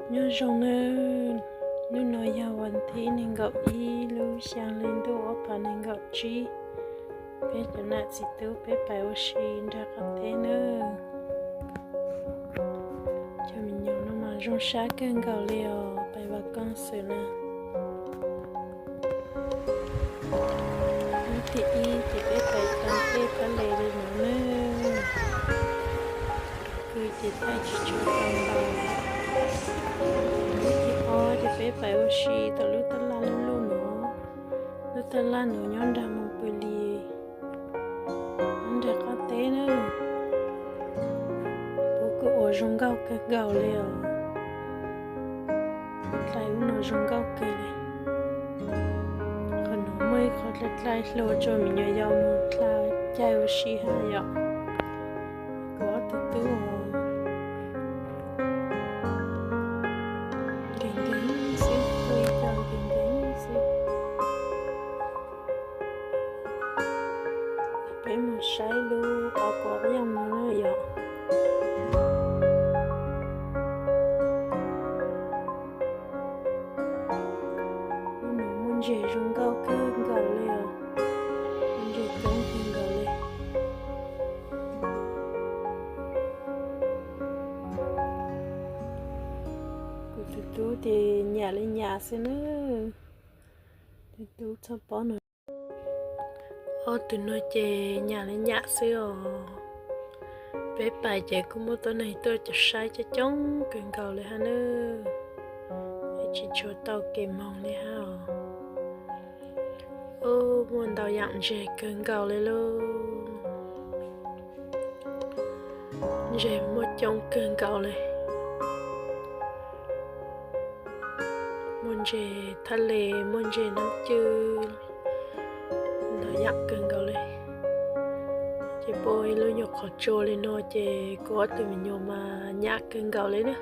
Nyob zoo nawb, hnub no yog vas thib nees nkaum ib lub xyaa hli ntuj ob phav nees nkaum tsib. Peb cov nam txiv tub peb pais ua si nram qab teb nawb. Cov me nyuam no mas zoo sab kawg nkaus li os, pais vas koog xwm na. Hnub thib ib ces peb pais tav tej phab le li no nawb. Kws ces thaij tsis tshua tau ntau. Hnub thib ob ces peb pais ua si tom lub taj laj lub luj no. Lub taj laj no nyob nram Moos Pw Lis, nyob nram qab teb na. Puab kuj ua zoo nkauj kawg nkaus li os. Dlai ub no zoo nkauj kawg li. Qhov no muaj ib qhov dlai dlai hlua rua me nyuam yaus mus dlai caij ua si hab yom. Kuv ob tug tub os, nkees nkees xwb, ua ib co nkees nkees xwb. Peb mus saib lub qhov kuv yaaj mus na yom. Lub no muaj ntses zoo nkauj kawg nkaus li os. Muaj ntses coob kawg nkaus li. Kuv tus tub ces nyam li nyam xwb nawb. Tus tub txhob paub no. Ob tug no ces nyam li nyam xwb os. Peb pais ces kuj muaj tuab neeg tuaj cov saib coob coob kawg nkaus li hab nawb. Peb tsis tshua tau kev moog li hab os. Ub, muaj ntau yaam ntses kawg nkaus li lauj. Ntses muaj coob kawg nkaus li. Muaj ntses thaj le, muaj ntses noob cwj, ntau yaam kawg nkaus li. Ces puab ua ib lub nyuag qhov tsua li no ces kuv ob tug me nyuam mas nyam kawg nkaus li na.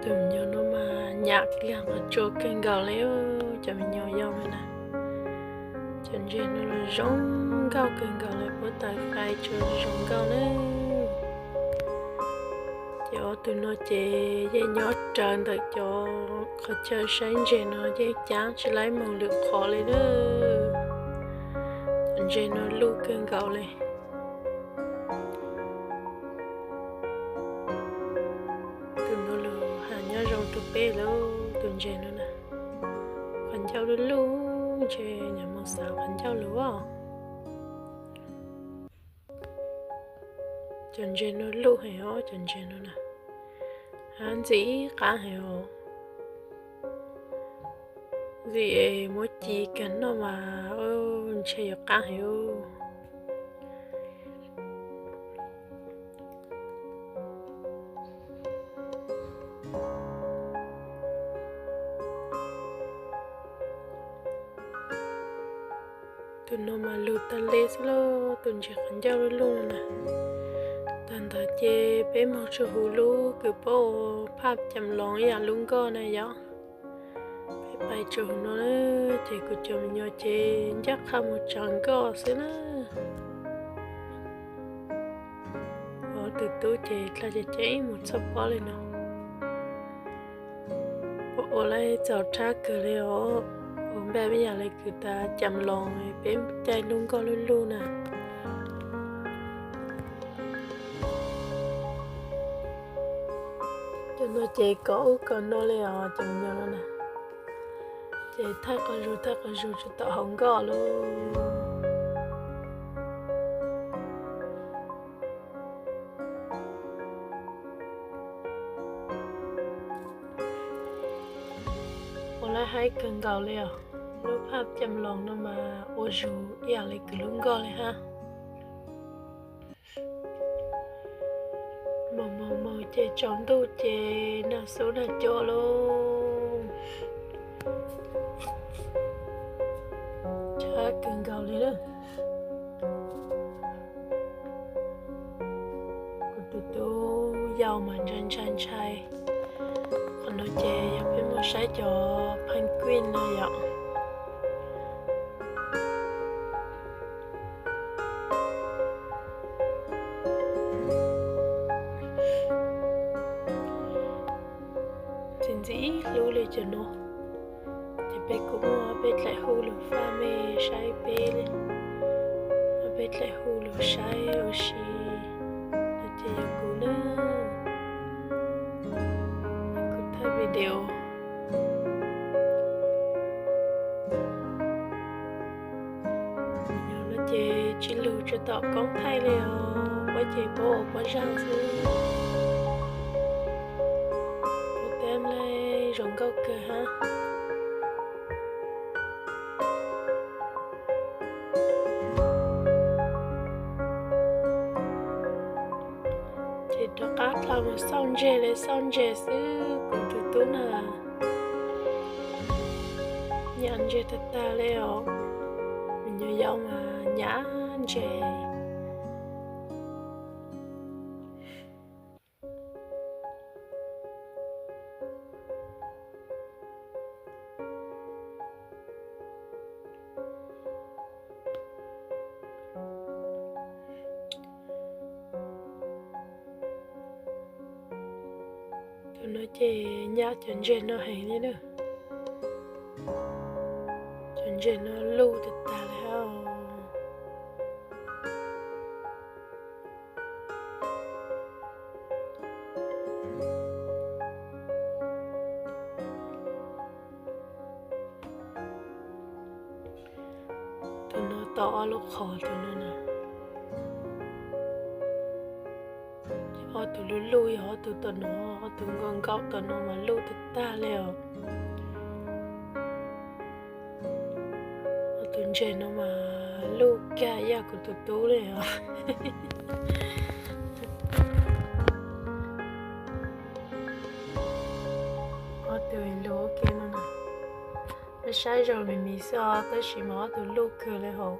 Tus me nyuam no mas nyam kiag qhov tsua kawg nkaus li, cov me nyuam yau no na. Cov ntses no los zoo nkauj kawg nkaus li, puab taws fais tsuas zoo nkauj na. Ces ob tug no ces yeej nyob rawv ntawm cov qhov chaw saib ntses no yeej caab tsis laib moog lwm qhov li na. Cov ntses no luj kawg nkaus li. Tus no lug has nyob zoo rua peb lauj, tus ntses no na. Qhov ncauj luj luj, ntshe nws moog xaav qhov ncauj lug as. Cov ntses no luj heev os, cov ntses no na. Hab ntxim qab heev os. Ntxim es muab ci kag noj mas ntshe yuav qab heev. Tus no mas lug tag le xwb lauj, tus ntses qhov ncauj luj luj no na. Tag ntawd ces peb moog rua huv lub kws puab ua phaj cam loos ib yaam lub nkoj na yom. Peb pais rua huv no na, ces kuv cov me nyuam ces ncaj qha moog tsaav nkoj xwb na. Ob tug tub ces dlha ceev ceev moog txhaj pob li no. Puab ua lawm txaus rhab kawg li os, ua npaj ib yaam le kws tas cam loos peb caij lub nkoj luj luj na. Cov no ces kov ub kov no li os, cov me nyuam no na. Ces thaij qhov zug thaij qhov zug tsuas tom hauv nkoj lauj. Ua lawm haib kawg nkaus li os. Lub phaj cam loos no mas ua zug ib yaam le kws lub nkoj li hab. Moog moog moog ces tsaus ntuj ces nag xub nag cua lauj. Tshab kawg nkaus li na. Kuv tus tub yau mas ntshai ntshai ntshai. Qhov no ces yog peb Saib cov penguin no yom. Txiv ntxim hlub li cov no. Ces peb kuj muaj peb dlaim hu lus faj me saib peb li. Muaj peb dlaim hu lus saib ua si. No ces yog kuv na, kuv thaij video. Yog no ces tsis lug tsis tom koob thaij li os, puab ces puab ua puab zaaj xwb. Ua teb nplej zoo nkauj kawg hab. Ces rov qab dlhau mus xauj ntses li, xauj ntses xwb kuv tus tub na. Nyam ntses tag tag li os. Me nyuam yaus mas nyam ntses. Tus no ces nyam cov ntses no heev li na. Cov ntses no luj tag tag li hab. Tus no tau ob lub qhov tus no na. Ob tug luj luj yog ob tug tom no, ob tug nkaum nkaum tom no mas luj tag tag li os. Ob tug ntses no mas luj kag ib yam kuv tus tub li os. Ob tug luj ua ke no na, saib zoo li mis xwb os, tab sis mas ob tug luj kawg li hauv.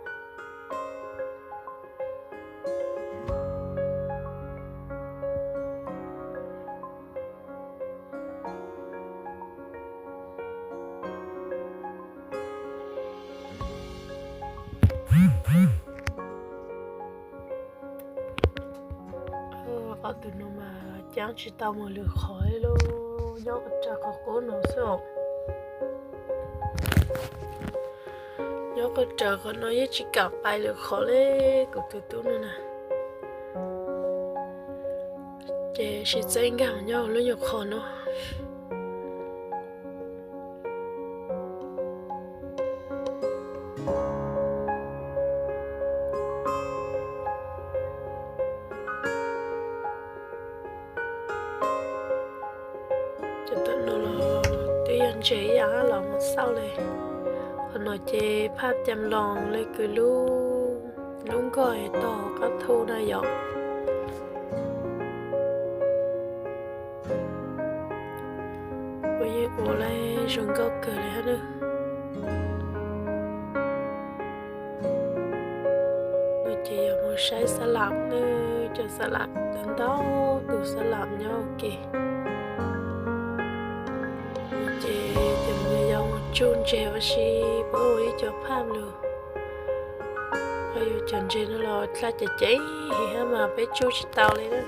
Ob tug no mas caab tsis tau mus lwm qhov li lauj, nyob qhov raws qhov qub no xwb os. Nyob qhov raws qhov no yeej tsis kam pais lwm qhov li, kuv tus tub no na. Ces sib txeeb nkag nyob lub nyuam qhov no. Cov tom no los twb yog ntses ib yam los mus xauj li. Qhov no ces phaj cam loos li kws lub nkoj tog qab thu na yom. Ua yeej ua li zoo nkauj kawg li hab na. No ces yog mus saib xab lam na, cov xab lam ntau ntau tus xab lam nyob ua ke. No ces cov me nyuam yaus mus tsuj ntses ua si, puab ua ib co phaj lug. Ho yus cov ntses no los dlha ceev ceev heev hab mas peb tsuj tsis tau li na.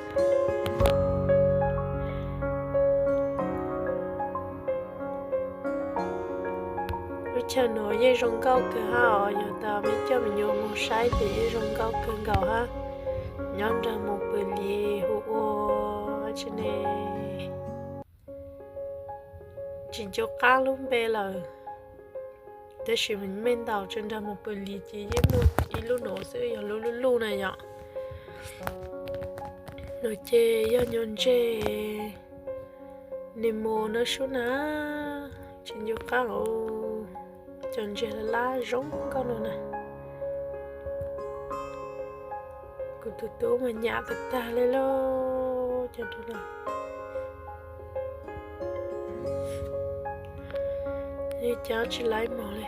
Lub chaw no yeej zoo nkauj kawg hab os, yog tas peb coj me nyuam mus saib ces yeej zoo nkauj kawg nkaus hab. Nyob nrag mus pw lis hu ua tsi ne, tsis nco qab lub npe lawm. Tab sis mej ntaus tso nrag mus pw lis ces yeej muaj ib lub no xwb, yog lub lub luj na yom. No ces yog nyuag ntses Nemo no sub na, tsis nco qab os. Cov ntses laj laj zoo nkauj no na. Kuv tus tub mas nyam tag tag li lauj, cov ntses no. Yeej cab tsis laib mos li.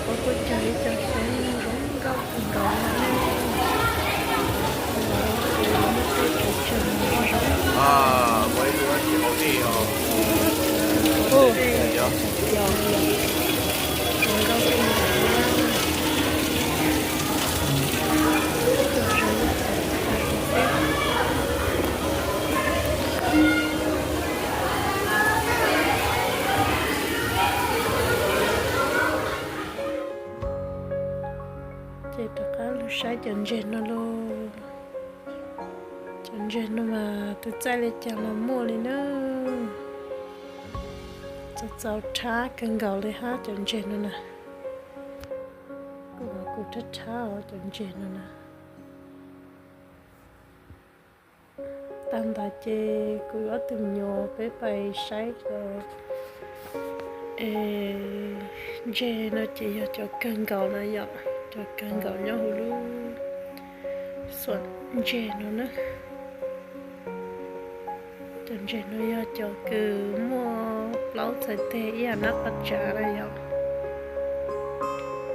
Ua kuj cog ib co xyoob zoo nkauj kawg nkaus li. Ces rov qab los saib cov ntses no lauj. Cov ntses no mas tus txaij li cas los muaj li na. Txaus txaus rhab kawg nkaus li hab cov ntses no na. Kuv, kuv rhab rhab os cov ntses no na. Tag ntawd ces kuv ob tug me nyuam peb pais saib cov, es, ntses no ces yog cov kawg nkaus na yom, cov kawg nkaus nyob huv lub xuam ntses no na. Cov ntses no yog cov kws muaj plaub txhais tes ib yam nab qhov tsav na yom.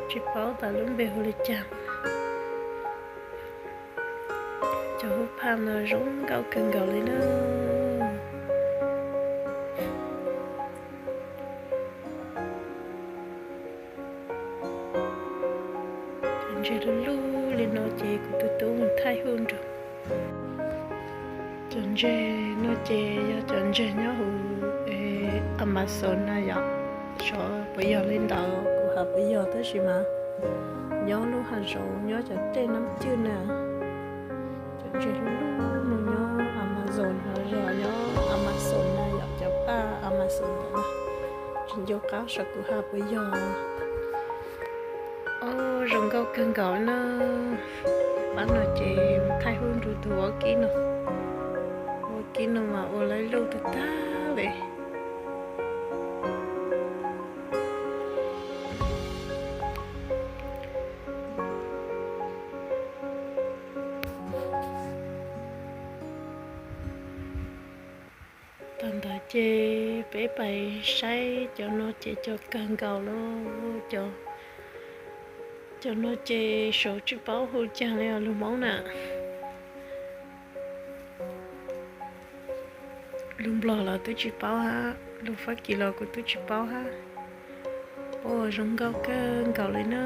Tsis paub tas lub npe hu li cas. Cov hub phaj no zoo nkauj kawg nkaus li na. Cov ntses lug lug li no ces kuv tus tub mus thaij hub nrug. Cov ntses no ces yog cov ntses nyob huv Amazon na yom. Xyov puas yog li ntawd, kuv has puas yog tab sis mas nyob lub hav zoov nyob cov dej nab cwj na. Cov ntses lug lug no nyob Amazon no, nyob Amazon na yom, cov paj Amazon ntawd na. Tsis nco qab saib kuv has puas yog. Os, zoo nkauj kawg nkaus na. Pab no ces thaij hub nrug tus vaub kib no. Vaub kib no mas ua laib luj tag tag li. Tag ntawd ces peb pais saib cov no ces cov kawg nkaus lauj. Cov, cov no ces saum tsis paub hu cas li os lus Hmoob na. Lus Nplog los twb tsis paub hab, lus Fab Kis los kuv twb tsis paub hab. Ua zoo nkauj kawg nkaus li na.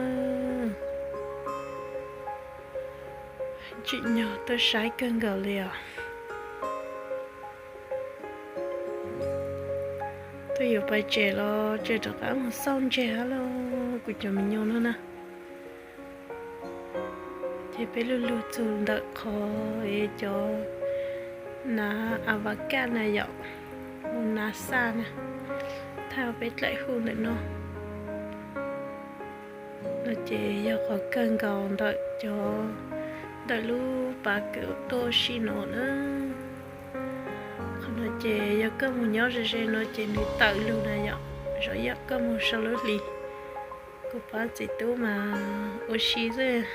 Tsim nyog tuaj saib kawg nkaus li os. Twb yuav pais tsev los tseem rov qab mus xauj ntses hab lauj kuv cov me nyuam no na. Ces peb lug lug txug ntawm qhov cov nav avocado na yom, mus nav xaj na, thaij peb dlaim hu ntawm no. No ces yog qhov kawg nkaus ntawm cov, ntawm lub pas kws tuaj ua si no na. Qhov no ces yog koj mus nyob ze ze no ces nws tawm lug na yom, zoo yam koj mus sau lub hlis. Kuv pab txiv tub mas ua si xwb.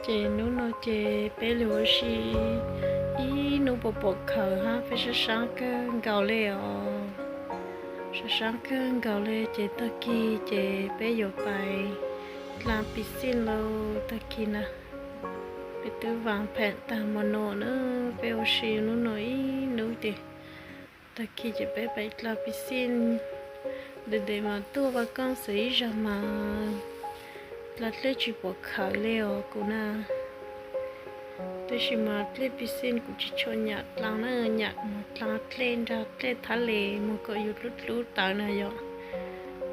Ces hnub no ces peb lug ua si ib hnub puas pom khawv hab peb sab sab kawg nkaus li os. Sab sab kawg nkaus li ces tag kis ces peb yuav pais dlaa piscine lauj tag kis na. Peb twb vaas pheem tag mo no na, peb ua si hnub no ib hnub ces tag kis ces peb pais dlaa piscine. Ntev ntev mas tuaj vaj koob xwb ib zag mas dlaa dlej tsis pom khawv li os kuv na. Tab sis mas dlej piscine kuv tsis tshua nyam dlaa na, nyam mus dlaa dlej nraag dlej thab le mus kom yus dlub dlub tawv na yom.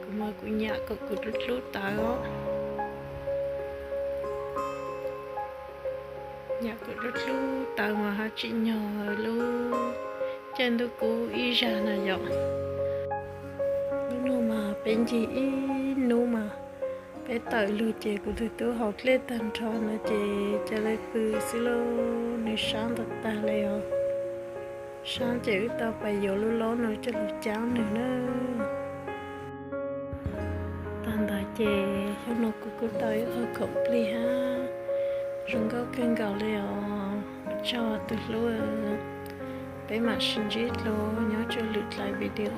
Kuv mas kuv nyam kom kuv dlub dlub tawv os. Nyam kom dlub dlub tawv mas hab tsim nyog lub caij ntuj kub ib zag na yom. Hnub no mas peb ncig ib hnub mas peb tawm lug ces kuv tus tub haus dlej tag nrho no ces ca le pw xwb lauj, nws sab ntawm tag li os. Sab ces wb tau pais yuav lub laub no coj lug caub nws na. Tag ntawd ces xyoo no kuv kuj tau ib qho khoom plig hab zoo nkauj kawg nkaus li os. Ua tsaug tus hlub, peb mam sib ntsib dlua nyob rua lwm dlai video.